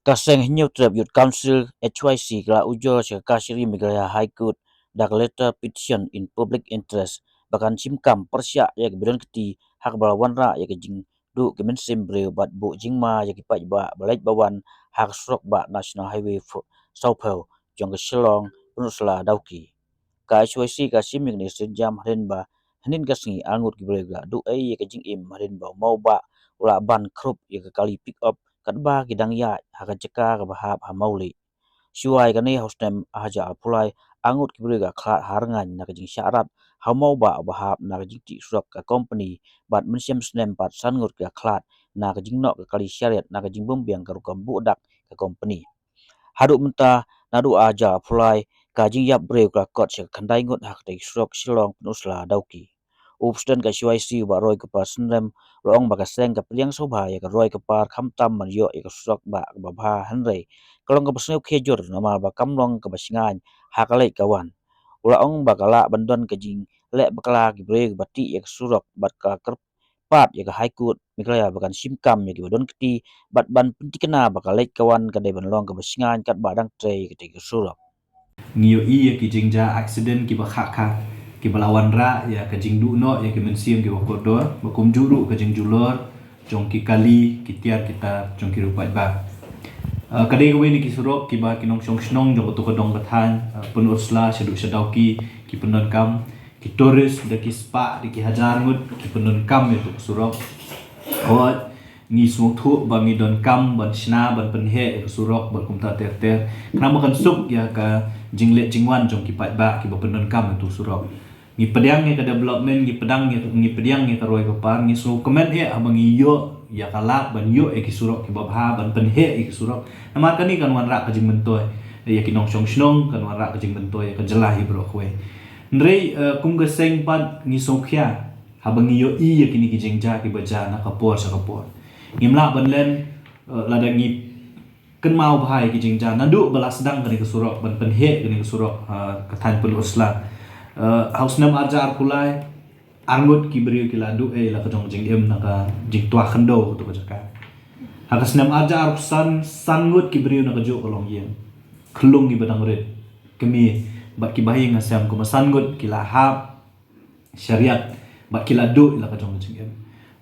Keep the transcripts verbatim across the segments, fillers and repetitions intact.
Ka seng Hynñiewtrep Youth Council, H Y C, ka la ujor sha ka Kashari Meghalaya High Court da ka letter petition in public interest ba kan shim kam pyrshah ïa kiba don kti ha kaba la wanrah ïa ka jingduh ki mynsiem briew bad buh jingma ïa ki paidbah ba leit ba wan ha ka surok bah National Highway saw phew jong ka Shillong Pynursla Dawki. Ka H Y C ka shim ïa kane ka sienjam hadien ba hynnin ka sngi arngut ki briew ki la duh ei ïa ka jingim hadien ba u mawbah u la ban khrup ïa ka kali pick up katba ki dang ïaid ha ka jaka kaba hap ha Mawlieh. Shuwa ïa kane ha u snem ar hajar arphew lai, arngut ki briew ki la khlad ha rngain na ka jingshah rat ha u mawbah uba hap na ka jingtih surok ka company bad mynshem snem pat san ngut ki la khlad na ka jingnoh ka kali shariat na ka jingbymbiang ka rukom buh dak ka company. Haduh mynta, naduh ar hajar arphew lai, ka jingïap briew ka la kot sha ka khyndai ngut ha katei ka surok Shillong Pynursla Dawki. U President ka H Y C u Bah Roy Kupar Synrem u la ong ba ka seng ka pdiang sngewbha ïa ka roi ka par khamtam ban ïoh ïa ka surok bah kaba bha, hynrei ka long kaba sngewkhia jur namar ba kam long kaba shngaiñ ha ka leit ka wan. U la ong ba ka lah ban don ka jingleh bakla ki briew kiba tih ïa ka surok bad ka kyrpad ïa ka High Court Meghalaya ba kan shim kam ïa kiba don kti bad ban pynthikna ba ka leit ka wan ka dei ban long kaba shngaiñ katba dang trei ïa katei ka surok. Ngi ïohi ïa ki jingjia accident kiba khah khah kiba la wanrah ïa ka jingduh noh ïa ki mynsiem kiba kordor, ba kumjuh ruh ka jingjulor jong ki kali, ki tiar ki tar jong ki riew paidbah. Ah, ka dei kawei na ki surok kiba ki nongshong shnong jong katu ka dong ka thaiñ, ah, Pynursla shaduh sha Dawki ki pyndonkam, ki tourist da ki spah da ki hajar ngut ki pyndonkam ïa katu ka surok. Hooid, ngi sngewthuh ba ngi donkam ban shna ban pynheh ïa ka surok bad kumta ter ter, khnang ba kan suk ïa ka jingleit jingwan jong ki paidbah kiba pyndonkam ïa katu ka surok. Ngi pdiang ïa ka development, ngi pdiang ïa, ngi pdiang ïa ka roi ka par, ngi sngewkmen eh haba ngi ïoh ïa ka lad ban ïoh ïa ki surok kiba bha, ban pynheh ïa ki surok. Namar kane kan wanrah ka jingmyntoi ïa ki nongshong shnong, kan wanrah ka jingmyntoi ïa ka jylla hi baroh kawei. Hynrei, eh, kum ka seng pat ngi sngewkhia haba ngi ïohi ïa kine ki jingjia kiba jia na ka por sha ka por. Ngim lah ban len, eh, lada ngi kynmaw bha ïa ki jingjia naduh ba la sdang kane ka surok, ban pynheh kane ka surok ha ka thaiñ Pynursla. Eh, ha u snem ar hajar arphew lai, arngut ki briew ki la duh ei la ka jong ka jingim na ka jingtwa khyndew katu ka jaka. Ha ka snem ar hajar arphew san, san ngut ki briew na kajuh ka longïing, khyllung kiba dang rit, kmie bad kiba ha ïing ha sem, kumba san ngut ki la hap shariat bad ki la duh ïa la ka jong ka jingim.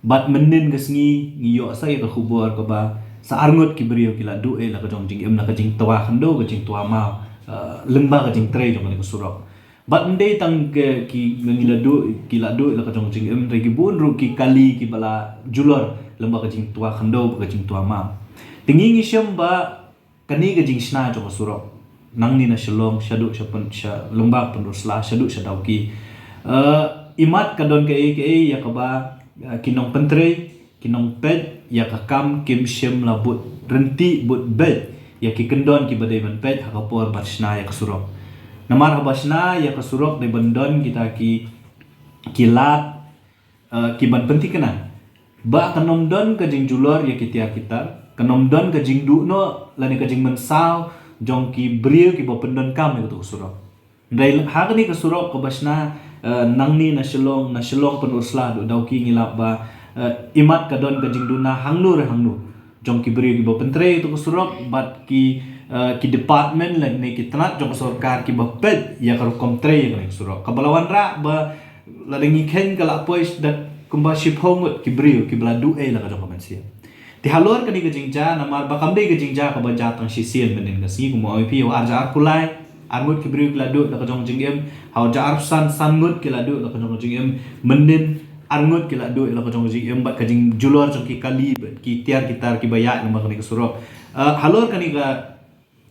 Bad mynnin ka sngi ngi ïoh sa ïa ka khubor kaba sa arngut ki briew ki la duh ïa la ka jong ka jingim na ka jingtwa khyndew, ka jingtwa maw, eh, lyngba ka jingtrei jong kane ka surok. Bad ym dei tang ki, ki ngi la duh, ki la duh ïa la ka jong ka jingim, hynrei ki bun ruh ki kali kiba la julor lyngba ka jingtwa khyndew bad ka jingtwa maw. Te ngi ngi shem ba kane ka jingshna jong ka surok nangne na Shillong shaduh sha Pyn-, sha lyngba Pynursla shaduh sha Dawki, eh, imat ka don kaei kaei ïa kaba, eh, ki nongpyntrei, ki nongpeit ïa ka kam kim shym la bud ryntih bud beit ïa ki kyndon kiba dei ban peit ha ka por ban shna ïa ka surok. Namar haba shna ïa ka surok dei ban don kita ki, ki lad, eh, ki ban pynthikna ba kan ym don ka jingjulor ïa ki tiar ki tar, kan ym don ka jingduh noh lane ka jingmynsaw jong ki briew kiba pyndonkam ïa katu ka surok. Hynrei ha kane ka surok kaba shna, eh, nangne na Shillong, na Shillong Pynursla haduh Dawki, ngi lap ba, eh, imat ka don ka jingduna hangno re hangno jong ki briew kiba pyntrei ïa katu ka surok bad ki, eh, ki department lane ki tnat jong ka sorkar kiba peit ïa ka rukom trei ïa kane ka surok. Kaba la wanrah ba lada ngi kheiñ ka la poi da kumba shiphew ngut ki briew kiba la duh ei la ka jong ka mynsiem. Te halor kane ka jingjia, namar ba kam dei ka jingjia kaba jia tang shisien mynnin ka sngi, kumba ong ïa phi, ha u ar hajar arphew lai arngut ki briew ki la duh la ka jong ka jingim, ha u ar hajar arphew san san ngut ki la duh la ka jong ka jingim, mynnin arngut ki la duh la ka jong ka jingim bad ka jingjulor jong ki kali bad ki tiar ki tar kiba ïaid lyngba kane ka surok. Eh, halor kane ka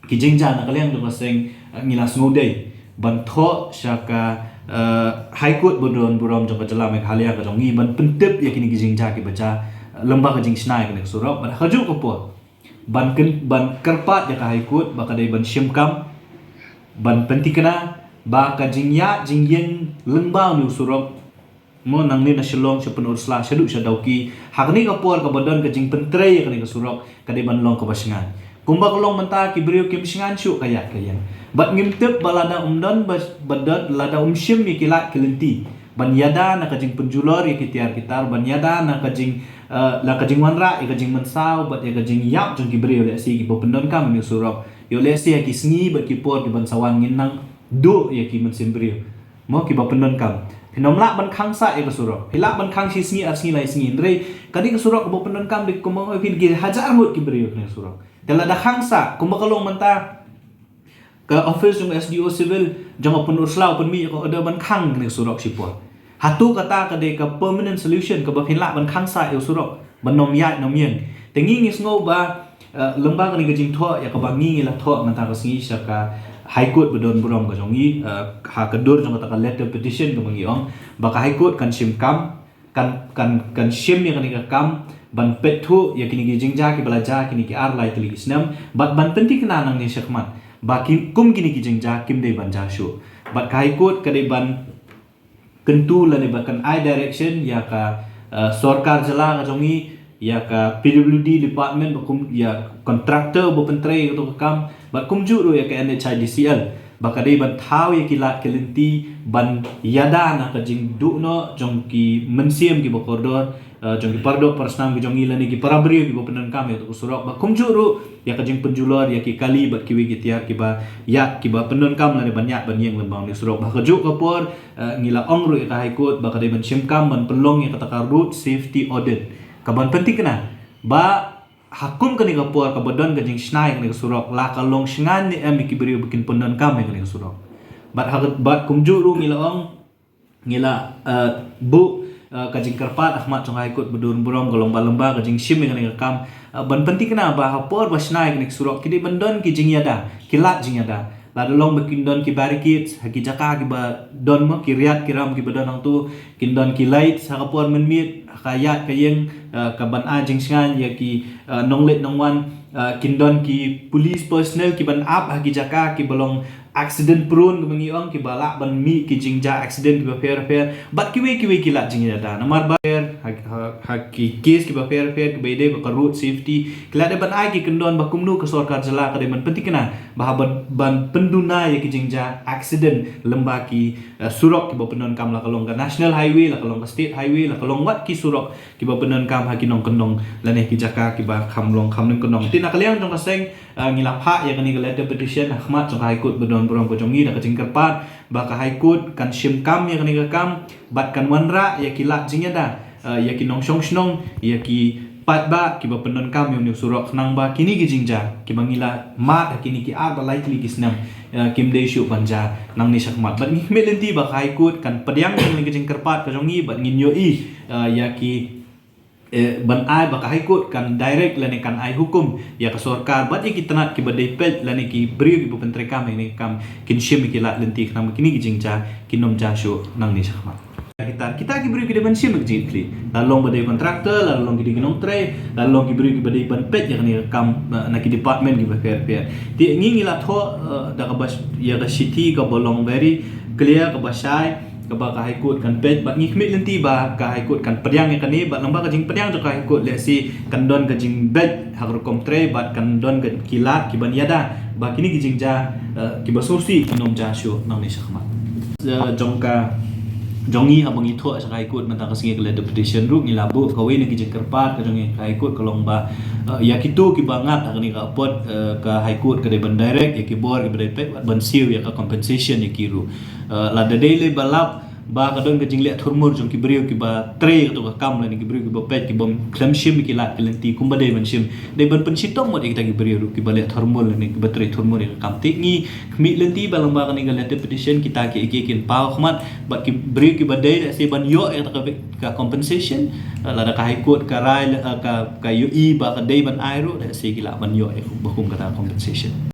ki jingjia na ka liang jong ka seng, eh, ngi la sngewdei ban thoh sha ka, eh, High Court ba don burom jong ka jylla Meghalaya ka jong ngi ban pyntip ïa kine ki jingjia kiba jia, eh, lyngba ka jingshna ïa kane ka surok, bad ha kajuh ka por ban kyn-, ban kyrpad ïa ka High Court ba ka dei ban shim kam, ban pynthikna ba ka jingïaid jingïeng lyngba une u surok, mo, nangne na Shillong sha Pynursla shaduh sha Dawki, ha kane ka por kaba don ka jingpyntrei ïa kane ka surok, ka dei ban long kaba shngaiñ. Kumba ka long mynta ki briew kim shngaiñ shuh ka ïaid ka ïeng. Bad ngim tip ba lada ym don ba, ba don, lada ym shim ïa ki lad ki lynti ban ïada na ka jingpynjulor ïa ki tiar ki tar, ban ïada na ka jing, eh, la ka jingwanrah ïa ka jingmynsaw bad ïa ka jingïap jong ki briew lehse kiba pyndonkam ïa une u surok. Ïoh lehse ha ki sngi bad ki por kiban sa wan ngin nang duh ïa ki mynsiem briew, mo, kiba pyndonkam. Phin ym lah ban khang sah ïa ka surok. Phi lah ban khang shi sngi, ar sngi, lai sngi. Hynrei kane ka surok kaba pyndonkam dei kumba phi, ki hajar ngut ki briew kane ka surok. Te lada khang sah kumba ka long mynta, ka office jong S D O Civil jong ka Pynursla u pynmih ïa ka order ban khang kane ka surok shipor. Hato kata ka dei ka permanent solution kaba phin lah ban khang sah ïa u surok ban ym ïaid ym ïeng? Te ngi ngi sngew ba, eh, lyngba kane ka jingthoh ïa kaba ngi ngi la thoh mynta ka sngi sha ka High Court ba don burom ka jong ngi, eh, ha ka dur jong kata ka letter petition kaba ngi ong ba ka High Court kan shim kam, kan, kan, kan shim ïa kane ka kam ban peit thuh ïa kine ki jingjia kiba la jia kine ki ar lai tylli ki snem bad ban pynthikna nangne shakhmat ba ki, kum kine ki jingjia kim dei ban jia shuh. Bad ka High Court ka dei ban kyntu lane ba kan ai direction ïa ka, eh, sorkar jylla ka jong ngi, ïa ka P W D department, ba kum ïa contractor ba pyntrei ïa kato ka kam, bad kumjuh ruh ïa ka N H I D C L ba ka dei ban thaw ïa ki lad ki lynti ban ïada na ka jingduh noh jong ki mynsiem kiba kordor, eh, jong ki paradoh parasnam ki jong ngi lane ki parabriew kiba pyndonkam ïa kato ka surok, bad kumjuh ruh ïa ka jingpynjulor ïa ki kali bad kiwei ki tiar kiba ïaid, kiba pyndonkam lane ban ïaid ban ïeng lyngba une u surok. Bad ha kajuh ka por, eh, ngi la ong ruh ïa ka High Court ba ka dei ban shim kam ban pynlong ïa kata ka road safety audit, kaban pynthikna ba ha kum kane ka por kaba don ka jingshna ïa kane ka surok, la ka long shngaiñ ne em ïa ki briew ba kin pyndonkam ïa kane ka surok. Bad ha, bad kumjuh ruh ngi la ong, ngi la, eh, buh, eh, ka jingkyrpad ha khmat jong ka High Court ba don burom ka long ba lyngba ka jingshim ïa kane ka kam, eh, ban pynthikna ba ha por ba shna ïa kane ka surok ki dei ban don ki jingïada, ki lad jingïada. Lada long ba kin don ki barricades ha ki jaka kiba don, mo, ki riat ki ram kiba don hangto, kin don ki lights ha ka por mynmiet, ha ka ïaid ka ïeng, eh, kaban ai jingshngaiñ ïa ki, eh, nongleit nongwan, eh, kin don ki police personnel kiban ap ha ki jaka kiba long accident prone kaba ngi ong, kiba lah ban mih ki jingjia accident kiba pher pher bad kiwei kiwei ki lad jingïada. Namar ba pher ha, ha, ha ki case kiba pher pher kiba ïadei bad ka road safety, ki la dei ban ai ki kyndon ba kumno ka sorkar jylla ka dei ban pynthikna ba ha ban, ban pynduna ïa ki jingjia accident lyngba ki, eh, surok kiba pyndonkam, la ka long ka National Highway, la ka long ka State Highway, la ka long wat ki surok kiba pyndonkam ha ki nongkyndong lane ki jaka kiba kham long kham nongkyndong. Te na ka liang jong ka seng, eh, ngi la phah ïa kane ka letter petition ha khmat jong ka High Court ba don burom ka jong ngi da ka jingkyrpad ba ka High Court kan shim kam ïa kane ka kam bad kan wanrah ïa ki lad jingïada, eh, ïa ki nongshong shnong, ïa ki paidbah kiba pyndonkam ïa une u surok, khnang ba kine ki jingjia kiba ngi la mad ha kine ki ar ba lai tylli ki snem, eh, kim dei shuh ban jia nangne shakhmat. Bad ngi khmih lynti ba ka High Court kan pdiang ïa kane ka jingkyrpad ka jong ngi bad ngin ïohi, eh, ïa ki, eh, ban ai ba ka High Court kan direct lane kan ai hukum ïa ka sorkar bad ïa ki tnat kiba dei peit lane ki briew kiba pyntreikam ïa kane ka kam kin shim ïa ki lad lynti khnang ba kine ki jingjia kin ym jia shuh nangne shakhmat. Kita, kita ki briew ki dei ban shim ïa ka jingkitkhlieh. La long ba dei contractor, la long ki dei ki nongtrei, la long ki briew kiba dei ban peit ïa kane ka kam, eh, na ki department kiba pher pher. Te ngi ngi la thoh, eh, da kaba sh-, ïa ka shithi kaba long very clear, kaba shai, kaba ka High Court kan peit, bad ngi khmih lynti ba ka High Court kan pdiang ïa kane, bad lyngba ka jingpdiang jong ka High Court lehse kan don ka jingbeit ha ka rukom trei bad kan don ka, ki lad kiban ïada ba kine ki jingjia, eh, kiba sngewsih kin ym jia shuh nangne shakhmat. Eh, jong ka, jong ngi haba ngi thoh sha ka High Court mynta ka sngi ka letter petition ruh ngi la buh kawei na ki jingkyrpad ka jong ngi ha ka High Court ka long ba, eh, ïa kito kiba ngat ha kane ka apot, eh, ka High Court ka dei ban direct ïa ki bor kiba dei peit bad ban siew ïa ka compensation ïa ki ruh. Eh, lada dei lei ba lap ba ka don ka jingleh thurmur jong ki briew kiba trei kato ka kam lane ki briew kiba peit, kibym khlem shim ki lad ki lynti kumba dei ban shim, dei ban pynshitom mut ïa kita ki briew ruh kiba leh thurmur lane kiba trei thurmur ïa ka kam. Te ngi khmih lynti ba lyngba kane ka letter petition kita kiei kiei kin paw khmat bad ki briew kiba dei lehse ban ïoh ïa kata ka, ka compensation, eh, lada ka High Court ka rai, eh, ka, ka ïohi ba ka dei ban ai ruh, lehse ki lah ban ïoh ïa ba kum kata compensation.